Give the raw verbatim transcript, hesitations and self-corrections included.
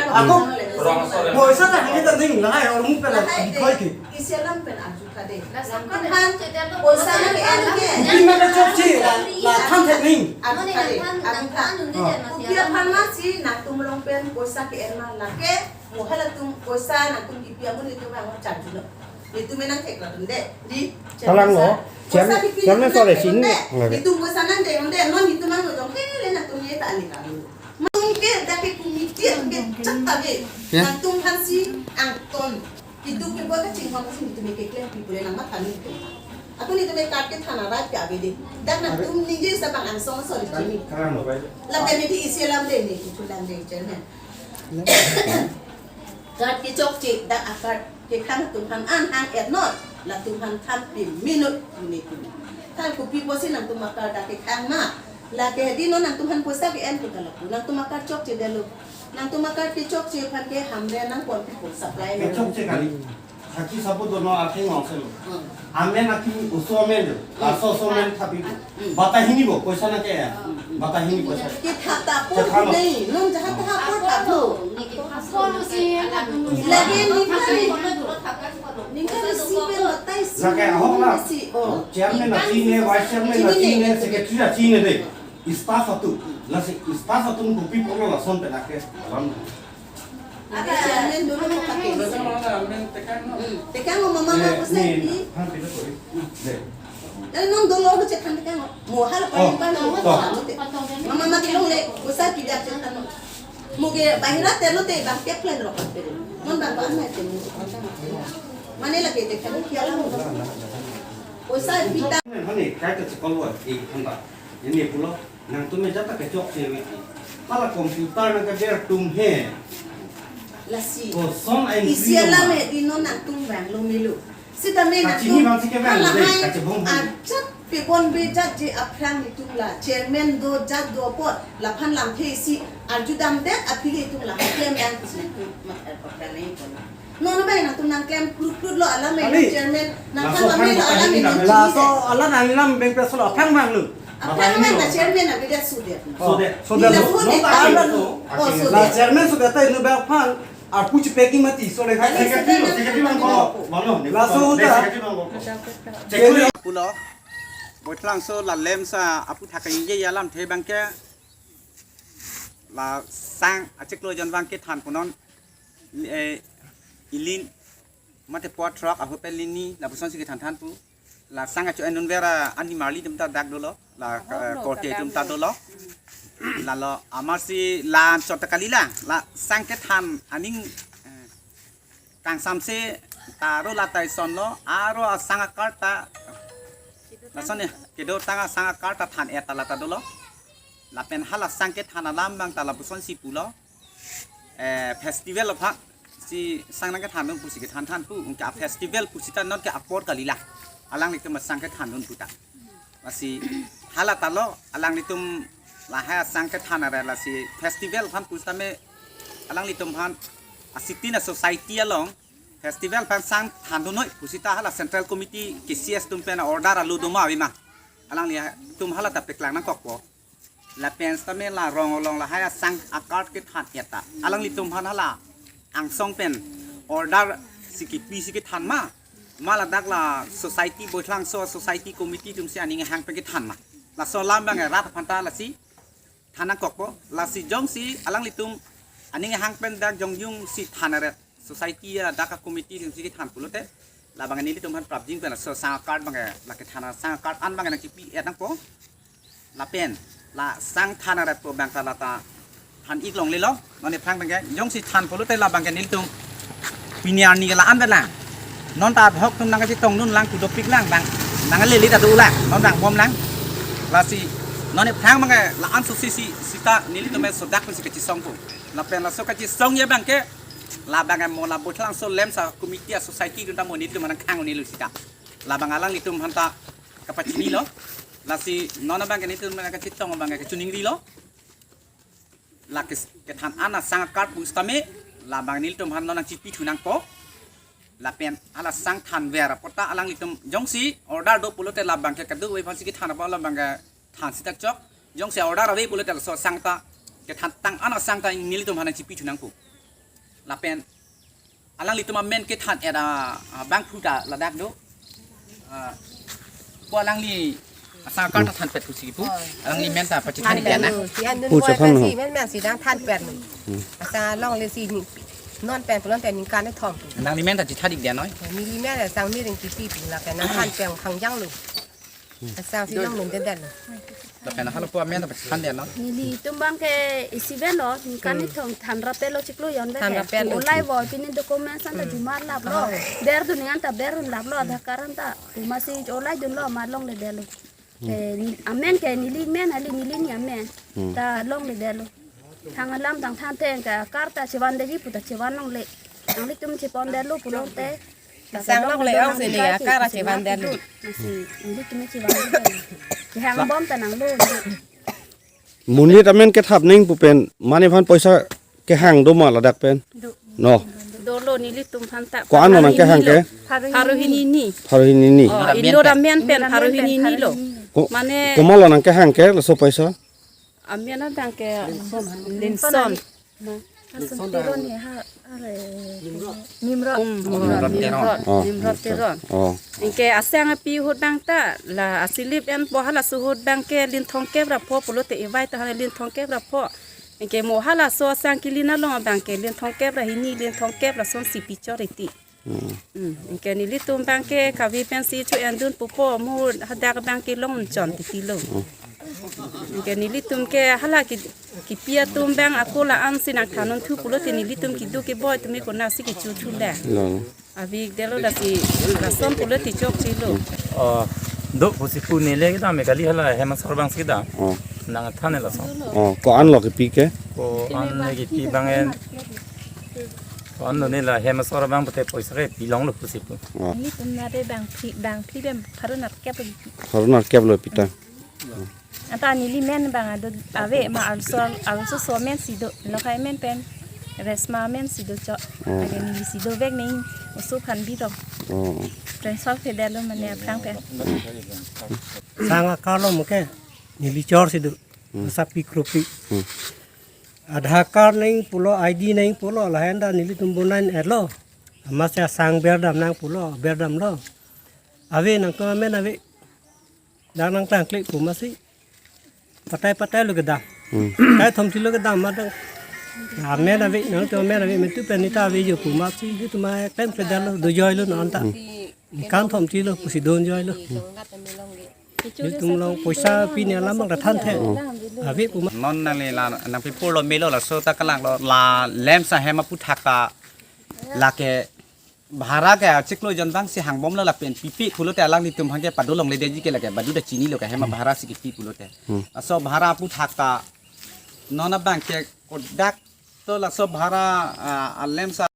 Ako, poisa ta hini ta ning, lahai orang pala, koi ke. Isi alam pen arju tha dei. Nangtum aphan poisa nang ke-en ke. Kopi ma kechokche, la, la than thek ning. Arju tha dei, arju tha. Kopi aphan ma si nangtum along pen poisa ke-en ma lake, mo halatum poisa nangtum kipi amun itum ang charju lo. Itum enang thek latum dei. Di, kalang lo. Poisa kipi chairman nangtum sore nang sini. Dei. Itum poisa nang dei, dei, non itum ang lo jong, hele nangtum ye ta ani ta. Mungkin dak ke committee ke chak ta dei. Ya. Nangtum aphan si angton. Itum ke buat kachinghon si itum ke keklem pi pule nang matha ni itum. Ako ni itum ke card kethan arat ke ave dei. Dak nangtum ningje sa bang angsong sore sini. Kalang lo, bai. Lapen isi alam dei ni, kichu alam dei chairman. Card kechokche dak a-card kekhang atum aphan an hang-et non, latum aphan than pim minut pune pune. Than kopi pusi nangtum a-card dak kekhang ma. Lake di non nangtum aphan poisa ke-en pu ta lapu. Nangtum a-card chokchedetlo. Nangtum a-card kechokche aphan ke Hamren nangpon pu supply lo. Kechokche kali. Sakhi sabu dono atheng ong selo. Hmm. Amen aki oso amen jo. Hmm. Laso oso amen thapi. Hmm. Bata hini bo, poisa nang ke ya. Hmm. Bata hini poisa. Ketha ta apor, ketha lo. Nei, non jahat ta apor thap lo. Lake ningkan, ningkan isi pen batai si. Lake ahok la. Si, oh. Chairman na chini, vice chairman na chini, secretary na chini dei. Staff atum. Lasi staff atum kopi pulo lason pen ake. Alam. Ada chairman dolo mo kake. Tekang mo mama ma ko sa ni. Eh, non dolo ko chekan tekang mo. Mo hala pa pa no. Mama ma kelongle ko sa ki dak chekan mo. Mo ke bahira telo te bang ke plan ro pa pe. Non bang ba na te mo. Mane lake tekang kiala mo. Ko sa pita. Mane kai ta chekol wa e khanda. Ini pulo. Nangtum eja ta kechokche ave. Hala computer nang keber atum he. Lasi. Koson a-entry isi alam ma he di non nangtum vanglo melo. Sitame kachini nangtum bang si ke vang, halahai dei, kachebong bang. Ajat pebon be jat je aphrang itum la chairman do jat do apot laphan lamthe isi arju damdet aphi ke itum la haklem yang si nangtum mat er pakra nai pon. Non abang nangtum nangklem kluk kluk lo alam e. Kali. Chairman nang laso kan aphrang lo alam e. Laso alam nanglam beng pes lo aphrang bang lo. Aphrang bang na chairman na bidat sudet. Sudet. Sudet. Laso sudet. Oh, sudet. La chairman sudet ta inu bang aphan arpu chepeki mati. Sudet. Kali secretary lo, secretary bang lo. Bang lo. Laso sudet. Secretary bang lo. Secretary. Pulo. Boitlang so la lemsa apu thak ingje alamthe bang ke. La sang achiklo jon bang kethan punon. Eh, ilin mate pot rok ahu pe lini lapuson si kethan than pu. La sang acho enun vera ani marli atum ta dak dolo. La, eh, korte atum ta dolo. Lalo amarsi la anchot ta kali la. La sang kethan aning, eh, kangsamse ta ro la ta ison lo. Aro asang a-card ta. Lason ya, kedo tang asang a-card ta than-et ta la ta dolo. Lapen hala sang kethan alam bang ta lapuson si pulo. Eh, festival aphan si sang nang kethan dun pusi kethan than pu, ungke a-festival pusi ta non ke apor kali la. Alanglitum asang kethan dun pu ta. Lasi hala ta lo, alanglitum lahai asang kethan aret lasi festival aphan pusitame alanglitum aphan a-sixteen a-society along festival aphan sang than dun noi pusita hala central committee K C S atum pen order alo doma ave ma. Alanglitum hala ta peklang nangkokpo. Lapen sitame la rong along lahai asang a-card kethan-et ta. Alanglitum aphan hala angsong pen order si kipi si kethan ma. Ma ladak la society Boitlang so society committee atum si aning hang pen kethan ma. Laso alam bang rat aphan ta lasi than nangkokpo. Lasi jongsi alanglitum aning hang pen dak jongjung si than aret. Society ya dak a-committee atum si kethan pulote. Labang nelitum aphan prapjin pen laso asang a-card bang la kethan asang a-card an bang nang kipi-et nangpo. Lapen la sang than aret po bang ta la ta than ik longle lo. Non ephrang bang ke jongsi than pulote labang ke nelitum pini arni ke la an pen lang. Non ta ad hoc atum nang kachetong dun lang, kudopik lang bang. Nang lele ta do lang, non bang bom lang. Lasi non ephrang bang ke la an so si si sita nelitum me sodak si kachesong po. Lapen laso kachesong ya bang ke labang ke mo la Boitlang so lemsa committee a-society atum ta mo nelitum nang khang nelu sita. Labang alanglitum aphan ta kapachini lo. Lasi non abang ke nelitum nang kachetong abang ke kachiningri lo. La kes-, kethan an asang a-card pusitame labang nelitum aphan non nang kipi thu nangpo. Lapen hala sang than ver apot ta alanglitum jongsi order do pulote labang ke kadokave aphan si kethan apot labang ke than sita chok. Jongsi order ave pulote laso asang ta, kethan tang an asang ta nelitum aphan nangchipi thu nangpo. Lapen alanglitum amen kethan et a, a, bangphu ta ladak do. A, ko alangli asang akar ta thanpet pusi kipu. Alangli men ta pachithan ik dia na. Thanpet lo, si an dun Pu boy chaphan kan lo. Si men men si dang thanpet lo. Hmm. Asang longle si ni non pen pulote ningkan kethom. Alangli men ta chithan ik dia noi. Neli men asang miring kipi pi lapen nangthan pen hangjang lo. Asang si longle dunde lo. Lapen hala pu amen ta pachithan dia noi. Nelitum abang ke isi pen lo, ningkan Hmm. kethom than rapet lo chiklo jon pen Than ke. Rapet lo. Olai vo pini documents an ta Hmm. jumar lap lo. Oh. Berdun ningkan ta berdun lap lo, Aadhaar card an ta. Pu masi olai dun lo, amat longle det lo. Hmm. Eh, ni-, amen ke neli men, hali neli ni amen. Hmm. Ta longle det lo. Thang alam tang than theng ke akar ta chevan detji pu ta chevan longle. Nanglitum chepon det lo pulote. Asang longle ong si neli akar chevan det lo. Masi, nanglitum chevan det lo. Kehang bom ta nanglo. Monit amen kethap nangji pu pen mane aphan poisa kehang do ma ladak pen? Do. No. Dolo nelitum aphan ta. Ko-an lo nangkehang ke? Pharo hini ni. Pharo hini ni. Oh, Indor amen pen pharo hini ni lo. Ko-, Mane komat lo nangkehang ke laso poisa? Amen abang ke Linson. Linson Teron he ha, are, Nimrod. Um, Nimrod Teron. Oh, Nimrod Teron. Oh. Anke asang api ahut abang ta, la asilip en po halaso ahut abang ke lin thomkep ra pho pulote ivai ta hana lin thomkep ra pho. Anke mo halaso asang kelin along abang ke lin thomkep ra hini, lin thomkep ra son si pichor iti. Hmm. Hmm, anke nelitum abang ke kave pensi cho-en dun pupo mo hadak abang ke long chon titi lo. Hmm. Anke nelitum ke hala ki, kipi atum abang ako la-an si nangthan un thu pulote nelitum kedo keboi atum ke konatsi kecho thu le. Lo. Ave det lo lasi lason pulote chokche lo. Oh, do pusi pu neli kedam kali hala hem asor abang si kedam. Oh. Nangthan lason. Oh, ko-an lo kipi ke? Ko-an kipi abang en. Ko-an lo ne la hem asor abang pute poisa kepi longlo pusi pu. Oh. Nelitum nade bangphli, bangphli pen pharo nerkep lo. Pharo nerkep lo pi ta. Anta neli men abang ado ave ma arloso, arloso amen si do. Lokhai amen pen Resma amen si do chok. Oh. Lake neli si dovek nangji oso aphan bidok. Oh. Transfer ke det lo mane aphrang pen. Asang akar lo mo ke neli chor si do. Hmm. Masa pi kropi. Hmm. Aadhaar card nangji pulo, I D nangji pulo, lahen ta nelitum bonai et lo. Amatsi asang berdam nangji pulo, berdam lo. Ave nangtum amen ave. Dang nangtangkle pu masi. Patai patai lo kedam. Hmm. Patai thomthi lo kedam ma dang. Amen ave, nangtum amen ave, mentu pen neta ave jo pu masi, nelitum amen klem ke det lo, dojoi lo non ta. Hmm. Ningkan thomthi lo, pusi donjoi lo. Nelitum along poisa pi ne alam abang ta than the. Ave pu ma. Non nangli la, nangpi pur lo melo laso ta kelang lo, la LAMPS ahem aphuthak ta lake bhara ke achiklo jon abang si hangbom lo lapen pipi pulote alanglitum aphan ke pado longle detji ke lake badu ta chinilo ke hem abhara si kipi pulote. Hmm. Laso bhara aphuthak ta non abang ke kodak to laso bhara, ah, a LAMPS